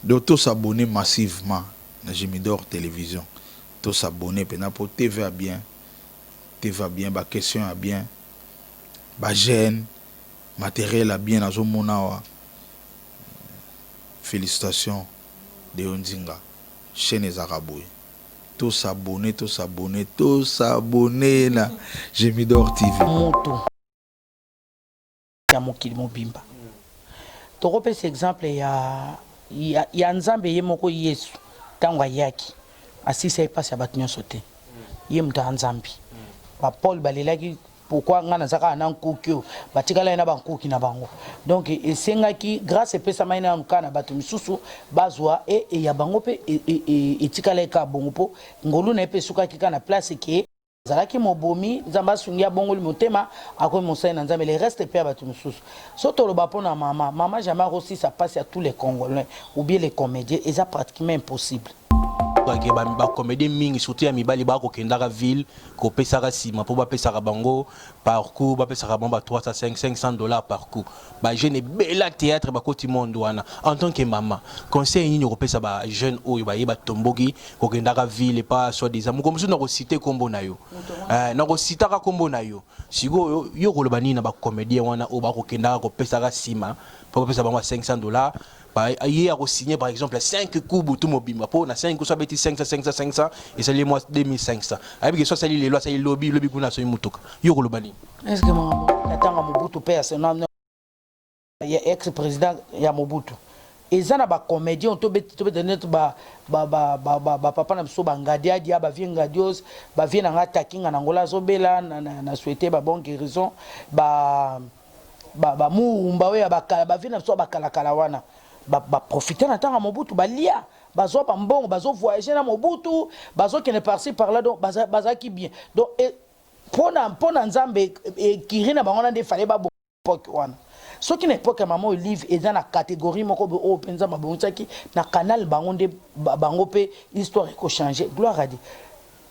Donc tos'abonner massivement na Gemidor Télévision. Tos'abonner mpena mpo TV ya bien, TV ya bien, baquestion ya bien, bajeune, matériel ya bien nazomona awa. Félicitation Deo Nzinga, chaîne ezalaka boye. Tos'abonner, tos'abonner, tos'abonner na Gemidor TV. Moto ya mokili mobimba, tokopesa exemple ya Nzambe ye moko Yesu. Ntango ayaki, asisa ye mpasi ya bato nyonso te. Ye moto ya Nzambe, bapaul balelaki: "Pourquoi ngai naza kaka na nkuki oyo?" Batikala ye na bankuki na bango. Donc esengaki grâce epesamaki nanu kaka na bato misusu bazwa e ya bango mpe etikala ye kaka bongo, mpo ngolu na ye mpe esukaki kaka na place ke azalaki mobomi. Nzambe asungi, abongoli motema, akomi mosali na Nzambe. Le reste mpe ya bato mosusu. So toloba mpo na mama, mama jamais akosisa mpasi ya tous les Congolais ou bien les comédiens, eza pratiquement impossible. Ke bacomédien mingi, surtout ya mibali, bakokendaka ville kopesaka nsima mpo bapesaka bango par coup, bapesaka bango ba 305, 500 $ par coup. Bajeune ebele ya théâtre bakoti monde wana. En tant que mama, conseil nini okopesa bajeune oyo baye batomboki kokendaka ville epa soi-disant moko mosusu? Nakociter nkombo na yo, nakocitaka nkombo na yo sikoyo. Yo koloba nini na bacomédien wana oyo bakokendaka kopesaka nsima mpo bapesa bango ba 500 $? Ye akosigner par exemple 5 coups butu mobimba, mpo na 5 coups so abeti 500, 500, 500, esali mwa 2500. Ayebi ke so asali lelo, asali lobi, lobi kuna asomi motuka. Yo koloba nini? Est ce que na ntango ya Mobutu mpe ya ex président ya Mobutu, eza na bacomédien tobeta neti bapapa na biso bangadiadia, bavieux Ngadios, bavieux na nga Takinga na Ngola azobela, na souhaite babon guérison, bamurumba oyo ya bakala, bavieux na biso ya bakalakala wana baprofite na ntango ya Mobutu, balia, bazwa bambongo, bazovoyage na Mobutu, bazokende par-ci par-là. Donc bazalaki bien. Donc mpona Nzambe ekiri na bango na nde fale babo époque wana. Soki na époque ya mama Olive, eza na catégorie moko oyo mpenza babongisaki na canal bango nde bango mpe histoire ekochange. Gloire à Dieu.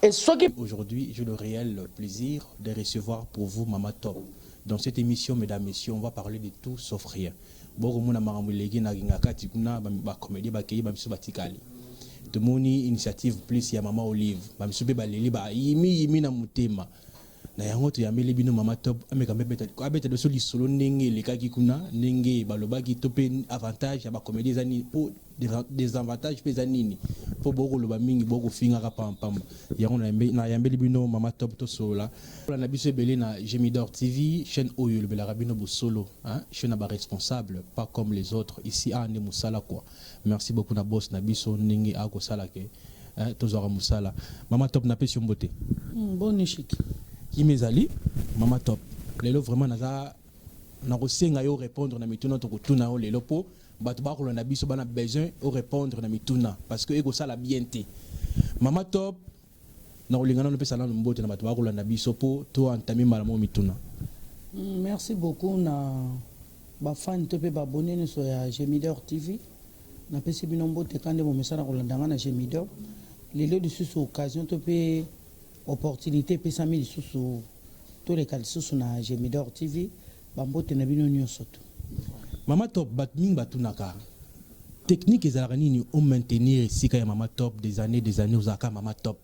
Et soki Aujourd'hui, j'ai le réel plaisir de recevoir pour vous Mama Top. Dans cette émission, mesdames, messieurs, on va parler de tout sauf rien. Bokomona makambo eleki na kati kuna. Bacomédien bakei, bamisu batikali. Tomoni initiative plus ya mama Olive, bamisu mpe baleli, bayimiyimi na motema na yango. Toyambeli bino mama Top, ameka mpe abeta biso lisolo ndenge elekaki kuna, ndenge balobaki to mpe avantage ya bacomédien eza nini, mpo désavantage mpe eza nini, mpo bokoloba mingi, bokofingaka pampamba. Yango nayambeli bino mama Top, tosolola na biso ebele na Gemidor TV, chaîne oyo elobelaka bino bosolo, chaîne ya baresponsable, pas comme les autres ici. Awa nde mosala quoi. Merci beaucoup na boss na biso ndenge akosala ke tozwaka mosala. Mama Top, napesi yo mbote. Boni shiki? Kimi ezali. Mama Top, lelo vraiment naza nakosenga yo répondre na mituna tokotuna yo lelo, mpo bato bakolanda biso bana besoin orépondre na mituna, parce que ekosala bien te. Mama Top, nakolinga nano opesa nano mbote na bato bakolanda biso mpo to entame mbala moko mituna. Merci beaucoup na bafani to mpe baabonnés nyonso ya Gemidor TV. Napesi bino mbote ka nde bomesana kolanda nga na Gemidor. Lelo lisusu occasion to mpe opportunité epesami lisusu, toleka lisusu na Gemidor TV. Bambote na bino nyonso to. Mama Top, bato mingi batunaka technique ezalaka nini omaintenir esika ya mama Top des années, des années. Ozalaka mama Top,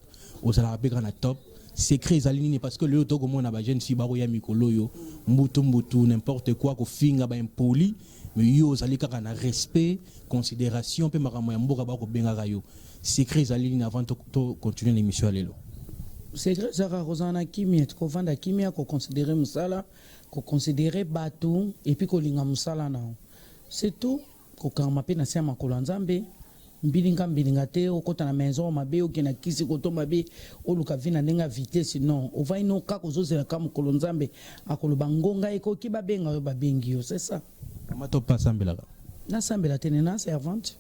ozalaka mpe kaka na top. Secret ezali nini? Parce que lelo tokomona bajeune fille bakoya mikolo oyo mbutu mbutu, n'importe quoi, kofinga, baimpoli, mais yo ozali kaka na respect, considération mpe makambo ya mboka bakobengaka yo. Secret ezali nini, avant to continuer l'émission ya lelo? Secret ezalaka kozala na kimia, kovanda kimia, koconsidérer mosala, koconsidérer bato et puis kolinga mosala na yo, c'est tout. Kokangama mpe na se ya makolo ya Nzambe, mbilinga mbilinga te, okɔta na maison mabe, okende na kisi koto mabe, oluka vi na ndenge ya vitesse. Non, ovai no kaka, ozozelaka mokolo Nzambe akoloba ngonga ekoki, babenga yo, babengi yo, c'est ça. Mama Top asambelaka? Nasambela te, ne na servante.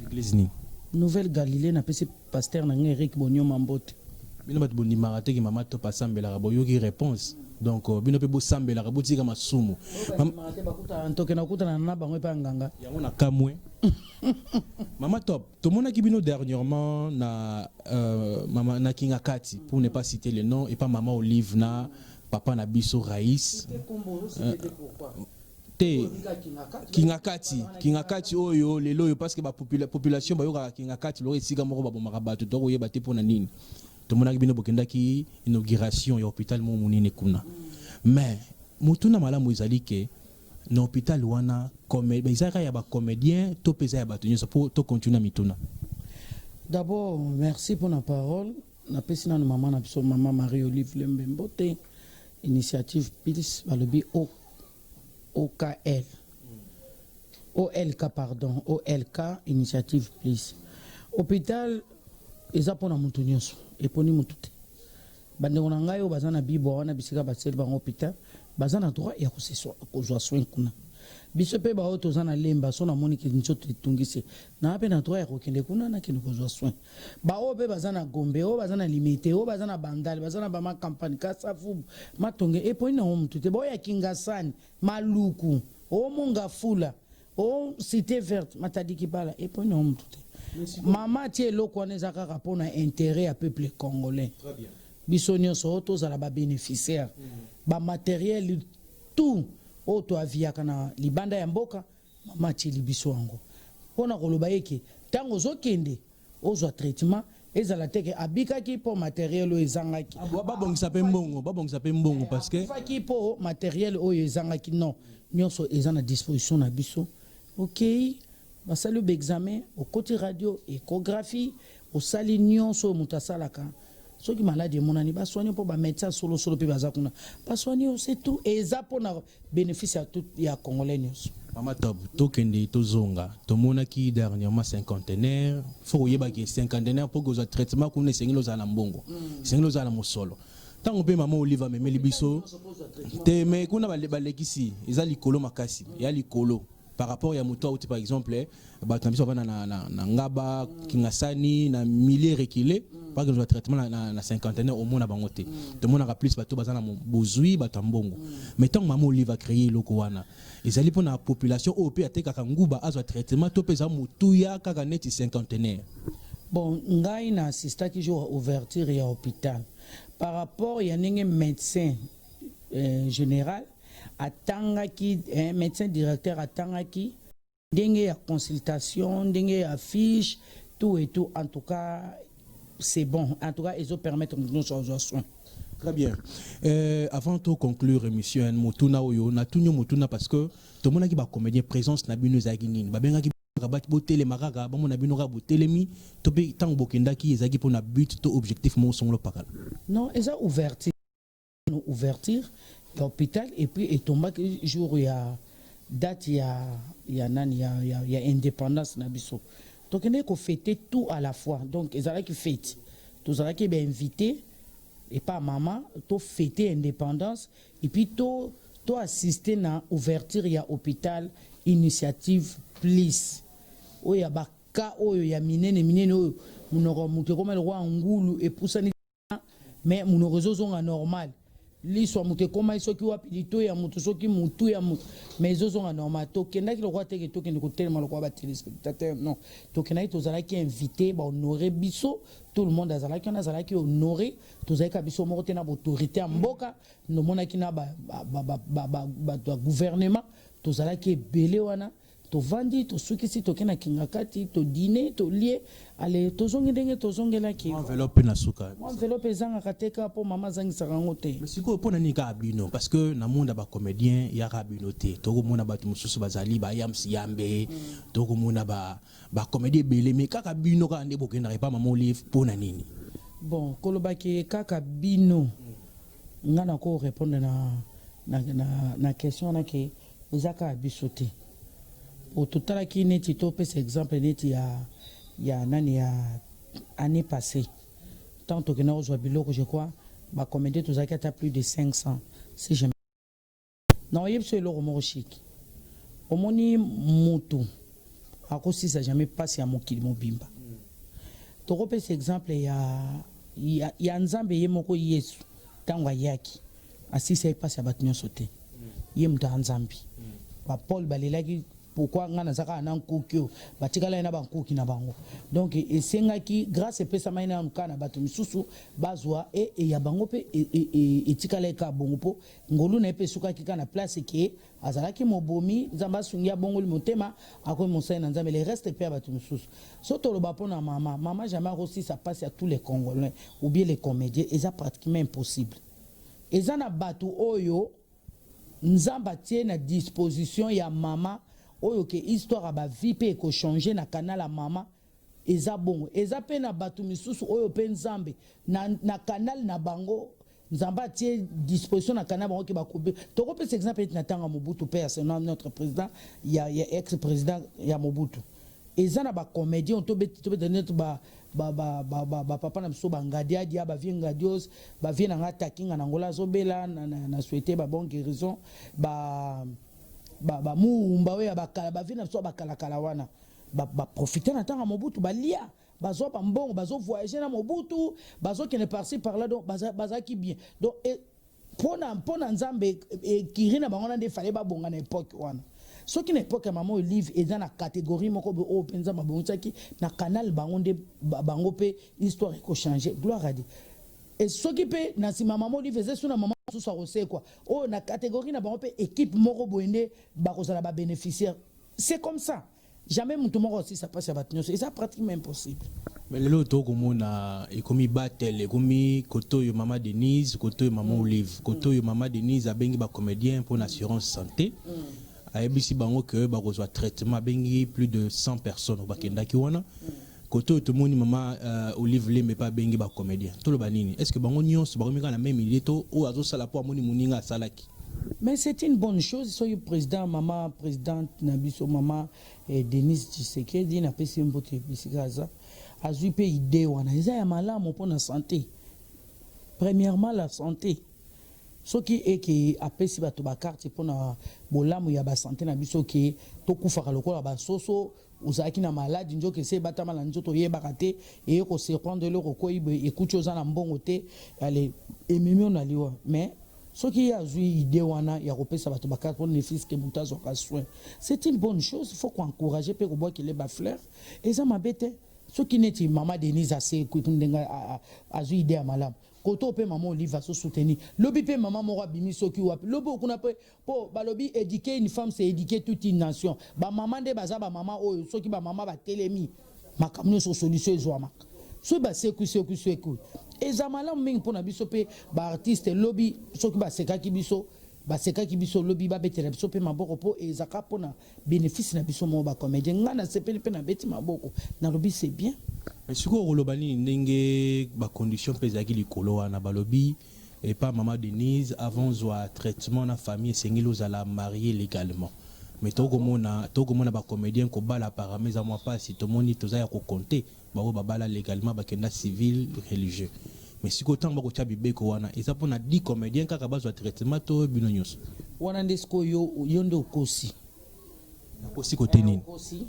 Église nini? Nouvelle Galilée. Napesi pasteur na ngai Erik Bonioma mbote. Bino bato bondimaka teke mama Top asambelaka, boyoki réponse. Donc bino mpe bosambelaka, botika masumu. Tokenda kokutana na bango epai ya nganga. Yango na kamwe. Mama Top, tomonaki bino dernièrement na mama na Kinga Kati, pour ne pas citer le nom, epa mama Olive na papa na biso Raïs. Te, Kingakati, Kingakati oyo lelo oyo, parce que bapopulation bayokaka Kingakati loko esika moko babomaka bato. Tokoyeba te mpona nini tomonaki bino bokendaki inauguration ya hôpital moko monene kuna. Mais motuna malamu ezali ke na hôpital wana eza kaka ya bacomédien to mpe eza ya bato nyonso? Mpo tocontinue na mituna. D'abord, merci pour la parole. Napesi nano mama na biso, mama Marie Olive Lembe, mbote. Initiative Plus, balobi o OKL, OLK, pardon, OLK Initiative Plus. Hôpital eza mpona motu nyonso, eponi motu te. Bandeko na ngai oyo baza na bibwa wana, bisika baseli bango hôpital, baza na droit ya kozwa soin kuna. Biso mpe baoyo toza na Lemba, so namoniki nzoto etungisi, naa mpe na droit ya kokende kuna, nakende kozwa soin. Baoyo mpe baza na Gombe, oyo baza na Limete, oyo baza na Bandale, baza na Bamakampani, Kasavubu, Matonge, eponi nango motu te. Baoyo ya Kingasani, Maluku, Omonga Fula, o Cité Verte, Matadi Kibala, eponi nango motu te. Mama atie eloko wana, eza kaka mpona intérêt ya peuple congolais. Biso nyonso oyo tozala babénéficiaire, bamatériel tout oyo toaviaka na libanda ya mboka, mama atieli biso yango mpona koloba eke ntango ozokende ozwa traitement, ezala te ke abikaki mpo matériel oyo ezangaki. Ah, babongisa mpe mbongo, babongisa mpe mbongo, parce que akufaki mpo matériel oyo ezangaki. Non, nyonso eza na disposition na biso. Okei, basali baexamen, okoti radio, échographie, osali nyonso oyo moto asalaka. Soki maladi emonani, baswani, mpo bamédecin solosolo mpe baza kuna, baswani yo, c'est tout. Eza mpona bénéfice ya tout ya congolais nyonso. Mama Top, tokende tozonga. Tomonaki dernièrement cinquantenaire. Fo koyebaki cinquantenaire, mpo kozwa traitement kuna, esengeli ozala na mbongo, esengeli ozala na mosolo. Ntango mpe mama Olive amemeli biso te, mais kuna balekisi, eza likolo makasi, ya likolo par rapport ya moto auti, par exemple bato na biso bavanda na Ngaba, Kingasani, na milieu reculé, pake kozwa traitement na cinquantenaire, omona bango te. Tomonaka plus bato baza na bozwi, bato ya mbongo. Mais ntango mama Olive acréé eloko wana, ezali mpona population oyo mpe atekaka nguba azwa traitement, to mpe eza motuya kaka neti cinquantenaire? Bon, ngai na assistaki jour ya ouverture ya hôpital. Par rapport ya ndenge médecin général atangaki, médecin directeur atangaki ndenge ya consultation, ndenge ya fiche, tout et tout, en tout cas c'est bon. En tout cas, ezopermettre moto nyonso azwa soin. Très bien. Avant de conclure émission, motuna oyo natuni motuna, parce que tomonaki bacomédien, présence na bino ezalaki nini? Babengaki kaka bati botelema kaka, bamona bino kaka botelemi, to mpe ntango bokendaki ezalaki mpona but to objectif moko songolo pakala? Non, eza ouverture ya hôpital, et puis etombaki jour ya date ya nani ya indépendance na biso. Tokendeki kofêter tout à la fois. Donc ezalaki fête, tozalaki bainvité epa mama, tofêter indépendance et puis to assister na ouverture ya hôpital Initiative Plus, oyo ya baka oyo ya minene minene, oyo monoko moto ekoma lokwa ngulu epusani, mais monoko ezozonga normal. Liso ya moto ekomai soki wapi, lito ya moto, soki motu ya moto, mais ezozonga normal. Tokendaki lokwa teke tokende kotelema lokwa batéléspectateur, non. Tokendaki, tozalaki invité, bahonore biso. Tout le monde azalaki wana, azalaki honoré. Tozalaki biso moko te, na baautorité ya mboka, nomonaki na bato ya gouvernement, tozalaki ebele wana. Tovandi, tosukisi, toke na Kingakati, todîner, tolie, ale tozongi ndenge tozongelaki. Enveloppe na suka. Enveloppe ezangaka te kaka mpo mama azangisaka yango te. Mais sikoyo, mpo na nini kaka bino? Parce que na monde ya bacomédien, yaka bino te. Tokomona bato mosusu bazali, bayamsi yambe, tokomona bacomédien ebele, mais kaka bino kaka nde bokendaka epa mama Olive. Mpo na nini? Bon, kolobaki kaka bino, nga na korépondre na question wana ke eza kaka biso te. Po totalaki neti, topesa exemple neti ya nani, ya année passée, tant tokenda kozwa biloko, je crois bacomédien tozalaki ata plus de 500, si je na oyebi so. Eloko moko shiki, omoni, motu akosisa jamais mpasi ya mokili mobimba. Tokopesa exemple ya Nzambe ye moko Yesu, ntango ayaki, asisa ye mpasi ya bato nyonso te. Ye moto ya Nzambe, bapaul balelaki. Pourquoi nga naza kaka na nkuki oyo? Batikala ye na bankuki na bango. Donc esengaki grâce epesamaki nanu kaka na bato misusu bazwa e ya bango mpe etikala ye kaka bongo, mpo ngolu na ye mpe esukaki kaka na place ke azalaki mobomi. Nzambe asungi, abongoli motema, akomi mosali na Nzambe. Le reste mpe ya bato mosusu. So toloba mpo na mama, mama jamais akosisa mpasi ya tous les Congolais ou bien les comédiens, eza pratiquement impossible. Eza na bato oyo Nzambe atie na disposition ya mama oyo ke histoire ya bavie mpe ekochange na canal ya mama. Eza bongo. Eza mpe na bato misusu oyo mpe Nzambe na canal na bango, Nzambe atie disposition na canal bango ke bakobe. Tokopesa exemple eti na ntango ya Mobutu mpe ya notre président ya ex président ya Mobutu, eza na bacomédien tobeta neti bapapa na biso, bangadiadia, bavieux Ngadios, bavieux na nga Takinga na Ngola azobela na souhaite babon guérison, bamurumba oyo ya bakala, bavieux na biso ya bakalakala wana baprofite na ntango ya Mobutu, balia, bazwa bambongo, bazovoyage na Mobutu, bazokende par-ci par-là. Donc bazalaki bien. Donc mpona Nzambe ekiri na bango na nde efale babonga na époque wana. Soki na époque ya mama Olive, eza na catégorie moko boye oyo mpenza babongisaki na canal bango nde bango mpe histoire ekochange, gloire à Dieu. E soki mpe na nsima mama Olive, eza so na mama mosusu akosekwa oyo na catégorie na bango mpe équipe moko boye nde bakozala babénéficiaire. C'est comme ça. Jamais motu moko osisa mpasi ya bato nyonso, eza pratiquement impossible. Mais lelo tokomona ekomi battle, ekomi kote oyo mama Denise, kote oyo mama Olive. Kote oyo mama Denise abengi bacomédien mpona assurance santé, ayebisi bango ke bakozwa traitement, abengi plus de 100 personnes oyo bakendaki wana. Kote oyo tomoni mama Olive Lembe mpe abengi bacomédien. Toloba nini? Est ce que bango nyonso bakomi kaka na même idée to oyo azosala mpo amoni moninga asalaki? Mais c'est une bonne chose soki président, mama présidente na biso, mama Denise Tshisekedi, napesi ye mbote bisika aza, azwi mpe idée wana, eza ya malamu mpona santé. Premièrement la santé. Soki eke apesi bato bacarte mpona bolamu ya basanté na biso, ke tokufaka lokola basoso, ozalaki na maladi, nzoka ese ebatama na nzoto, oyebaka te, eye kosurprendre, eloko okoyi boye, ekuti oza na mbongo te, ale ememi yo na liwa. Mais soki ye azwi idée wana ya kopesa bato bacarte mpona ne fût-ce que moto azwaka soin, c'est une bonne chose. Faut koencourage mpe kobwakele bafleur, eza mabe te. Soki neti mama Denise asekwi ndenge azwi idée ya malamu, koto mpe mama Olive azosoutenir, lobi mpe mama moko abimi soki wapi, lobi okuna mpe, mpo balobi éduquer une femme, c'est éduquer toute une nation. Bamama nde baza bamama oyo, soki bamama batelemi, makambo nyonso solution ezwamaka. Soki basekwi sekwi sekwi, eza malamu mingi mpona biso mpe baartiste. Lobi soki basekaki biso, basekaki biso, lobi babetela biso mpe maboko, mpo ezaka mpona bénéfice na biso moko bacomédien. Ngai nasepeli mpe nabeti maboko, nalobi c'est bien. Mais sikoyo koloba nini ndenge bacondition mpe ezalaki likolo wana? Balobi epa mama Denise, avant zwa traitement na famille, esengeli ozala marié légalement. Mais tokomona bacomédien kobala apparemment eza mwa mpasi. Tomoni toza ya kocompter bango babala légalement, bakenda civil, religieux. Mais sikoyo ntango bakotia bibeko wana, eza mpona 10 comédien kaka bazwa traitement to bino nyonso? Wana nde sikoyo yo nde okosi. Nakosi kote nini? Okosi,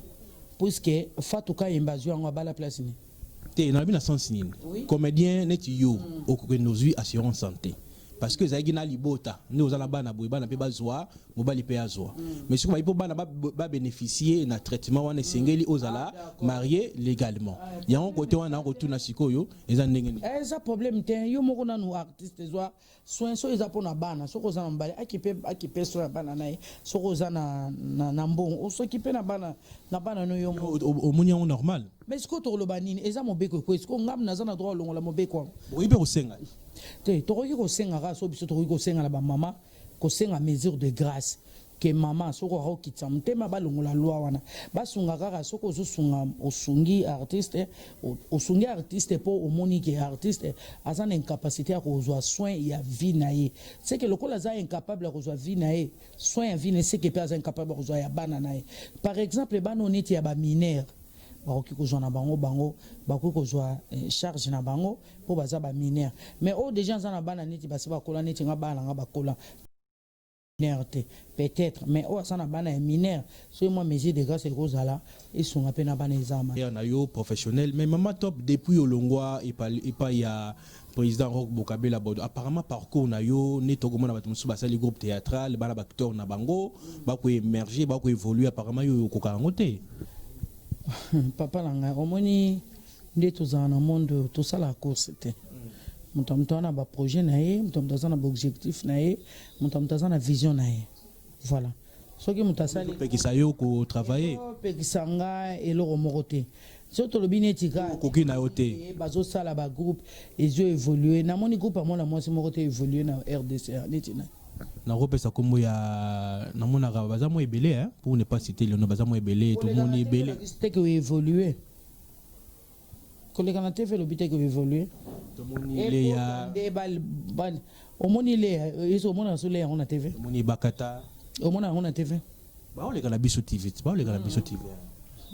puisque Fatou Kayemba azwi yango, abala place nini? Te, nalobi na sens nini? Comédien neti yo, okokende ozwi assurance santé parce que ezalaki na libota nde oza na bana boye, bana mpe bazwa, mobali mpe azwa. Mais soki bayi mpo bana babénéficie na traitement wana, esengeli ozala marié légalement. Yango kote wana kotuna sikoyo eza ndenge nini? Eza problème te. Yo moko nanu artiste, ezwa soin. Soki eza mpona bana, soki oza na mobali, akipe soin ya bana na ye. Soki oza na mbongo, soki mpe na bana no yo moko. Omoni yango normal? Mais sikoyo tokoloba nini? Eza mobeko ekwe. Sikoyo ngambu naza na droit olongola mobeko yango? Bokoki mpe kosenga. Te, tokoki kosenga kaka so biso tokoki kosenga na bamama, kosenga mesure de grâce ke mama soki akokitisa motema, balongola loi wana, basunga kaka. Soki ozosunga, osungi artiste, osungi artiste mpo omoni ke artiste aza na incapacité ya kozwa soin ya vie na ye, seke lokola aza incapable ya kozwa vie na ye, soin ya vie na ye, seke mpe aza incapable ya kozwa ya bana na ye. Par exemple, bana oyo neti ya bamineur, bakoki kozwa na bango, bango bakoki kozwa charge na bango mpo baza bamineur. Mais oyo déjà aza na bana neti basi bakola, neti nga bana na nga bakola. Mineur te peut-être, mais oyo aza na bana ya mineur, soki mwa mesure de grâce ekozala, esunga mpe na bana eza ma. Na yo professionnel. Mais Mama Top, depuis olongwa epai ya président Rock Bokabela Bodo, apparemment parcours na yo nde tokomona bato mosusu basali groupe théâtral, bana baacteur na bango bakoémerger, bakoévoluer, apparemment yo okoka yango te. Papa na ngai, omoni nde tozala na monde, tosala course te. Moto ya moto aza na baprojet na ye, moto ya moto aza na baobjectif na ye, moto ya moto aza na vision na ye. Voilà, soki moto asali opekisa yo kotravailler? Opekisa nga eloko moko te. So tolobi neti ka okoki na yo te. Bazosala bagroupe, ezo évolue. Namoni groupe ya mwana mwasi moko te évolue na RDC neti na Nakopesa nkombo ya, namonaka baza mwa ebele, hein, pour ne pas citer le nom, baza mwa ebele, tomoni ebele. Te ke oévolue, koleka na TV elobi te ke oévolue. Tomoni Leya. Nde omoni Leya eso, omona so Leya yango na TV? Tomoni Bakata. Omona yango na TV? Baoleka na Biso TV, baoleka na Biso TV.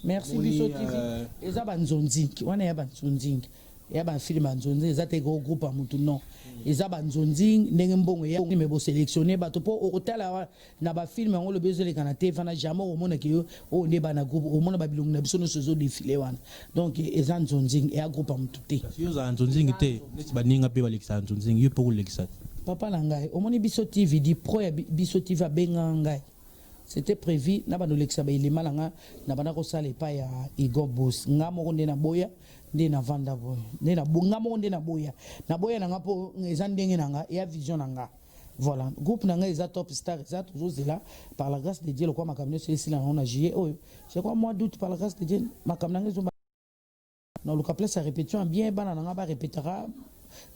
Merci. Biso TV eza banzonzingi wana, ya banzonzingi, ya bafilm banzonzingi. Eza te ko groupe ya mutu, non, eza banzonzingi. Ndenge mbongo eya me bosélectionne bato mpo okotala na bafilm yango, olobi ezoleka na TV wana, jamais okomonaki yo oyo nde bana groupe. Omona babilongi na biso nyonso ezodéfiler wana. Donc eza nzonzingi, eya groupe ya mutu te. Kasi yo ozala nzonzingi te, neti baninga mpe balekisaka nzonzingi, yo mpo kolekisa te. Papa na ngai, omoni Biso TV, di pro ya Biso TV abengaka ngai, c'était prévu na bando olekisa baelema na nga na banda kosala epai ya Igor Bos. Nga moko nde naboya, nde navanda boye, nde nga moko nde naboya, naboya na nga mpo eza ndenge na nga, eya vision na nga. Voilà, groupe na ngai eza Top Star, eza tozozela par la grâce de Dieu lokwa makambo nyonso esila nango na juillet oyo, je crois mois d'août, par la grâce de Dieu makambo na ngai ezo naluka place ya répétition ya bien, bana na nga barépétaka,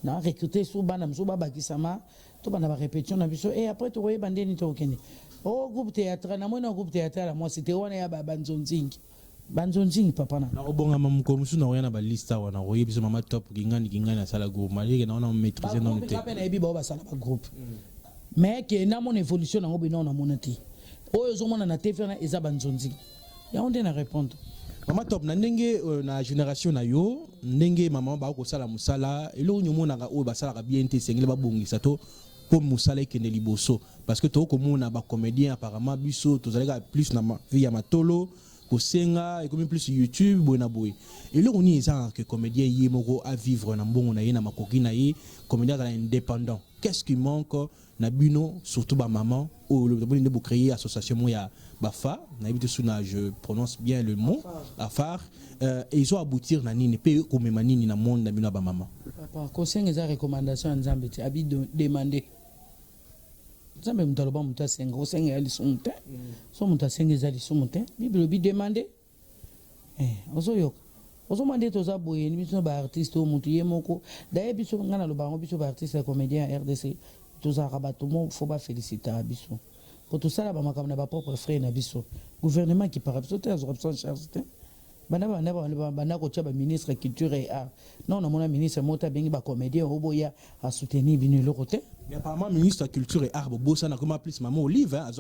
na recruter so bana mosusu babakisama, tobanda barépétition na biso et après tokoyeba ndeni tokokende. O groupe théâtral, namoni na groupe théâtral ya mwasi te wana, ya banzonzingi, banzonzingi, papa na. Nakobongama mokolo mosusu, nakoya na baliste awa, nakoyebisa Mama Top kingani kingani asala groupe malike na wana maîtrise nano te. Mpe nayebi bao basala bagroupe, mais ke namona évolution nango bino namona te. Oyo ozomona na TV wana eza banzonzingi, yango nde na répondre. Mama Top, na ndenge na génération na yo, ndenge mama bakosala mosala, eloko nini omonaka oyo basalaka bien te, esengeli babongisa to mpo mosala ekende liboso? Parce que tokomona bacomédien, apparemment biso tozalaki plus na vie ya matolo, kosenga ekomi plus YouTube boye na boye. Eloko nini ezangaka ke comédien ye moko avivre na mbongo na ye, na makoki na ye, comédien azala indépendant? Qu'est-ce qui manque na bino, surtout bamaman oyo tomoni nde bocréer association moko ya bafa, nayebi te suna je prononce bien le mot, afar, ezo aboutir na nini mpe komema nini na monde na bino ya bamama? Papa, kosenga eza recommandation ya Nzambe te. Abi demande, Nzambe moto aloba moto asenga, kosenga ya lisumu te. So moto asenga eza lisumu te. Bible elobi demande. Ozoyoka, ozomona nde toza boye, biso baartiste oyo motu ye moko daye biso. Ngai naloba yango, biso baartiste ya comédien ya RDC tozalaka bato mo fo bafélicitaka biso po tosala bamakambo na bapropre frais na biso. Gouvernement ekipaka biso te, azwaka biso en charge te. Banda banda banda kotia baministre culture et art, non, namona ministre moko te abengi bacomédien oyo boya asoutenir bino, eloko te. Mais apparemment ministre ya culture et art bobosana koma plus Mama Olive, hein,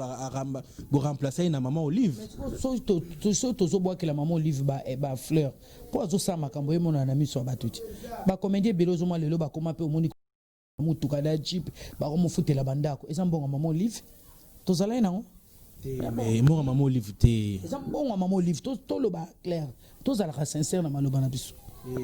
boremplace ye na Mama Olive. So tozobwakela Mama Olive bafleur mpo azosala makambo emonana na miso ya bato te. Bacomédien ebele ozomwa lelo bakoma mpe, omoni motuka na jeep, bakomofutela bandako, eza mbongo Mama Olive tozalaki nango. Mais mbongo Mama Olive te. Eza mbongo ya Mama Olive. Toloba clair, tozalaka sincère na maloba na biso.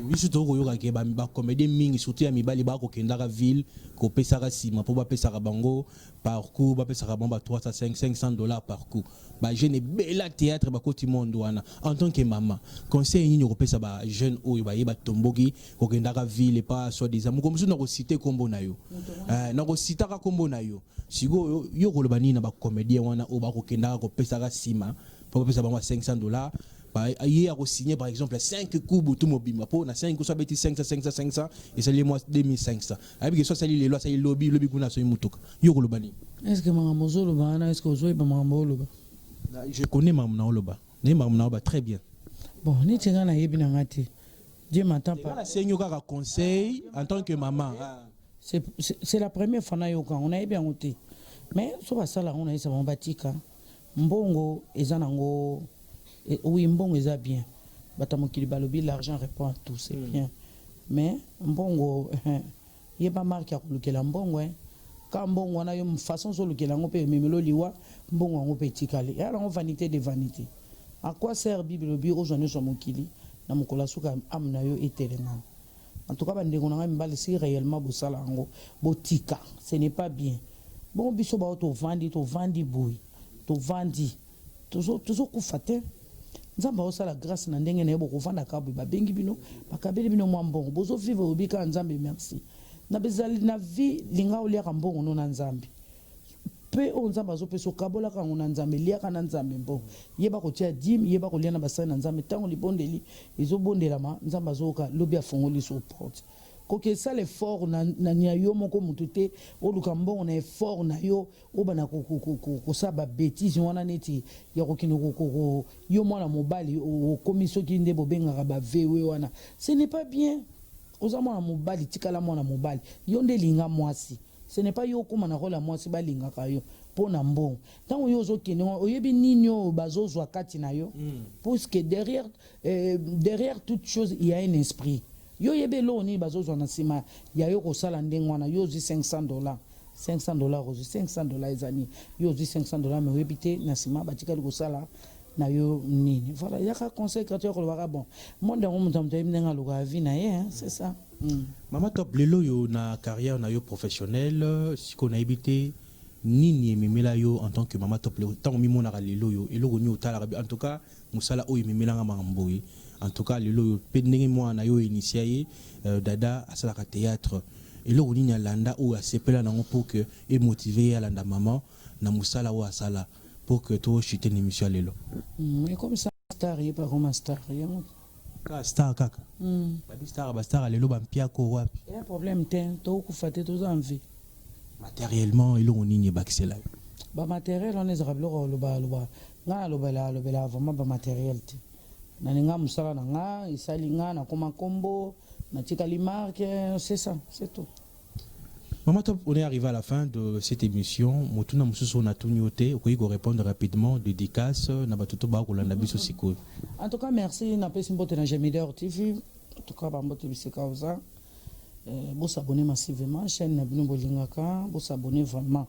Biso tokoyoka ke bacomédien mingi, surtout ya mibali, bakokendaka ville kopesaka nsima mpo bapesaka bango parcours, bapesaka bango ba 305 500 $ parcours. Bajeune ebele ya théâtre bakoti monde wana. En tant que mama, conseil nini okopesa bajeune oyo baye batomboki kokendaka ville epa soi-disant moko mosusu? Nakociter nkombo na yo, nakocitaka nkombo na yo sikoyo. Yo koloba nini na bacomédien wana oyo bakokendaka kopesaka nsima mpo bapesa bango 500 $? Ye akosigner par exemple 5 coups butu mobimba, mpo na 5 coups so abeti 500 500 500, esali mwa 2500. Ayebi ke so asali lelo, asali lobi, lobi kuna asoyi motuka. Yo koloba nini? Est ce que makambo ozoloba wana, est ce que ozoyeba makambo oloba? Je connais makambo na oloba, nayebi makambo na oloba très bien. Bon, neti ngai nayebi na nga te, Dieu m'entend pas. Nasengi yo kaka conseil en tant que maman. C'est la première fois nayoka yango, nayebi yango te. Mais so basala yango, nayesa bango batika. Mbongo eza nango, oui, mbongo eza bien. Bato ya mokili balobi l'argent répond à tout, c'est bien. Mais mbongo, yeba marque ya kolukela mbongo. Ka mbongo wana yo façon ozolukela yango mpe ememelo liwa, mbongo yango mpe etikali eya nango vanité de vanité. À quoi sert? Bible elobi ozwa nyonso ya mokili, na mokolo ya suka âme na yo etelengana. En tout cas, bandeko na ngai mibali, si réellement bosala yango, botika, ce n'est pas bien. Bongo biso bao tovandi, tovandi boye, tovandi, tozokufa te. Nzambe aosala grâce na ndenge na ye. Bokovandaka boye, babengi bino, bakabeli bino mwa mbongo, bozovivre, obi kaka Nzambe merci. Na bezali na vie, linga oliaka mbongo no na Nzambe mpe oyo Nzambe azopesa, okabolaka yango na Nzambe, liaka na Nzambe mbongo, yeba kotia dîme, yeba kolia na basali na Nzambe. Ntango libondeli ezobondelama, Nzambe azoyoka, lobi afongoli so porte. Koki esala effort na yo moko motu te, oluka mbongo na effort na yo, obanda kosala babêtises wana neti ya kokende yo mwana mobali okomi soki nde bobengaka bavewe wana, ce n'est pas bien. Oza mwana mobali, tikala mwana mobali. Yo nde linga mwasi, ce n'est pas yo okóma na rôle ya mwasi balingaka yo mpo na mbongo. Ntango yo ozokende, oyebi nini oyo bazozwa kati na yo, puisque derrière toute chose il y a un esprit. Yo oyebi eloko nini bazozwa na nsima ya yo kosala ndenge wana. Yo ozwi 500 dollars, 500 dollars, ozwi 500 dollars, eza nini? Yo ozwi 500 dollars, mais oyebi te na nsima batikali kosala na yo nini. Voilà, yaka conseil gratuit ya kolobaka. Bon, monde yango, moto moto ayebi ndenge alukaka vie na ye, hein, c'est ça. Mama Top, lelo oyo na carrière na yo professionnelle, sikoyo nayebi te nini ememela yo en tant que Mama Top. Ntango mimonaka lelo oyo, eloko nini otalaka? En tout cas, mosala oyo ememelanga makambo boye. En tout cas, lelo oyo mpe ndenge mwana na yo initia ye, dada asalaka théâtre, eloko nini alanda oyo asepela nango pour que emotive ye alanda mama na mosala oyo asala, pour que tochute na émission ya lelo? Ekomi star, ye mpe akoma star yango. Kaka star kaka. Babi star, bastar lelo bampiako wapi? Eya problème te, tokokufa te, toza en vie. Matériellement, eloko nini ebakisela yo? Bamatériel wana ezalaka biloko aloba aloba. Ngai nalobela alobela vraiment bamatériel te. Nalinga mosala na nga, esali nga nakoma nkombo, natikali marque, c'est ça, c'est tout. Maman Top, on est arrivé à la fin de cette émission. Motuna mosusu natuni yo te, okoki répondre rapidement, dédicace na bato to bakolanda biso sikoyo. En tout cas, merci. Napesi mbote na Gemidor TV. En tout cas, bambote bisika oza. Bosabonner massivement, chaîne na bino bolingaka, bosabonner vraiment.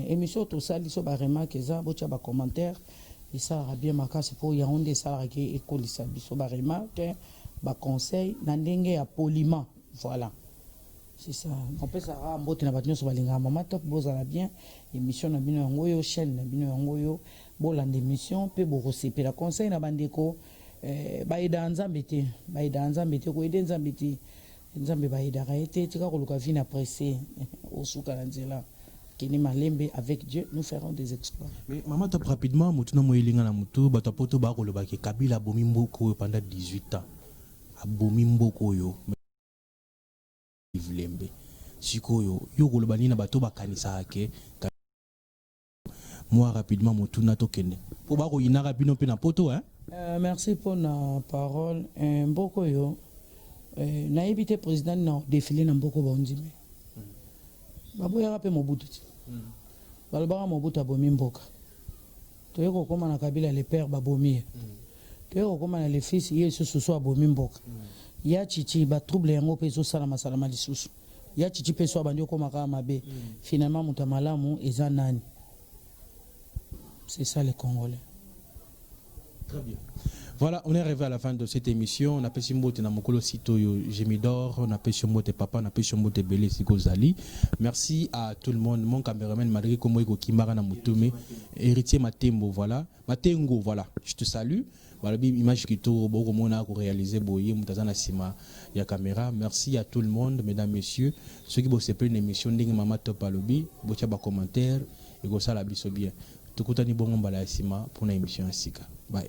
Émission tosali so, baremarque eza, botia bacommentaire, esalaka bien makasi, mpo yango nde esalaka ke ekolisa biso. Baremarque, baconseil na ndenge ya poliment, voilà, c'est ça. Napesaka mbote na bato nyonso balingaka Mama Top. Bozala bien. Émission na bino yango oyo, chaîne na bino yango oyo, bolanda émission mpe bokosepela. Conseil na bandeko, bayedaka Nzambe te, bayedaka Nzambe te, koyede Nzambe te, Nzambe bayedaka ye te. Tika koluka vie na pressé, osuka na nzela. Kende malembe, avec Dieu nous ferons des exploits. Mais Mama Top, rapidement, motuna moyelinga na mutu, bato ya poto bakolobaki Kabila abomi mboka oyo pendant 18 ans, abomi mboka oyo lembe. Sikoyo yo koloba nini na bato bakanisaka ke moi? Rapidement, motuna, tokende mpo bakoyinaka bino mpe na poto, hein? Merci mpona parole. Mboka oyo, nayebi te président na défilé na mboka oyo baondime. Baboyaka mpe Mobutu ti balobaka Mobutu abomi mboka. Toye kokóma na Kabila le père, babomi ye. Toye kokóma na le fils, ye lisusu so abomi mboka. Ya chichi, batrouble yango mpe ezosalama-salama lisusu. Ya chichi mpe so abandi okóma kaka mabe. Finalement, moto ya malamu eza nani? C'est ça les Congolais. Très bien. Voilà, on est arrivé à la fin de cette émission. On a pesi mbote na mokolo sito yo Gemidor, on a pesi mbote papa, on a pesi mbote belé siko zali. Merci à tout le monde. Mon caméraman malgré comment iko kimara na mutume, Héritier Matembo, voilà. Matengo, voilà. Je te salue. Voilà, image kitoko bokomona ko réaliser boye mutaza na sima ya caméra. Merci à tout le monde, mesdames, messieurs. Ceux qui bossent une émission ndenge Mama Top alobi, botia ba commentaire et ko sala biso bien. Tukutani bongo mbala ya sima pour na émission ya sika. Bye.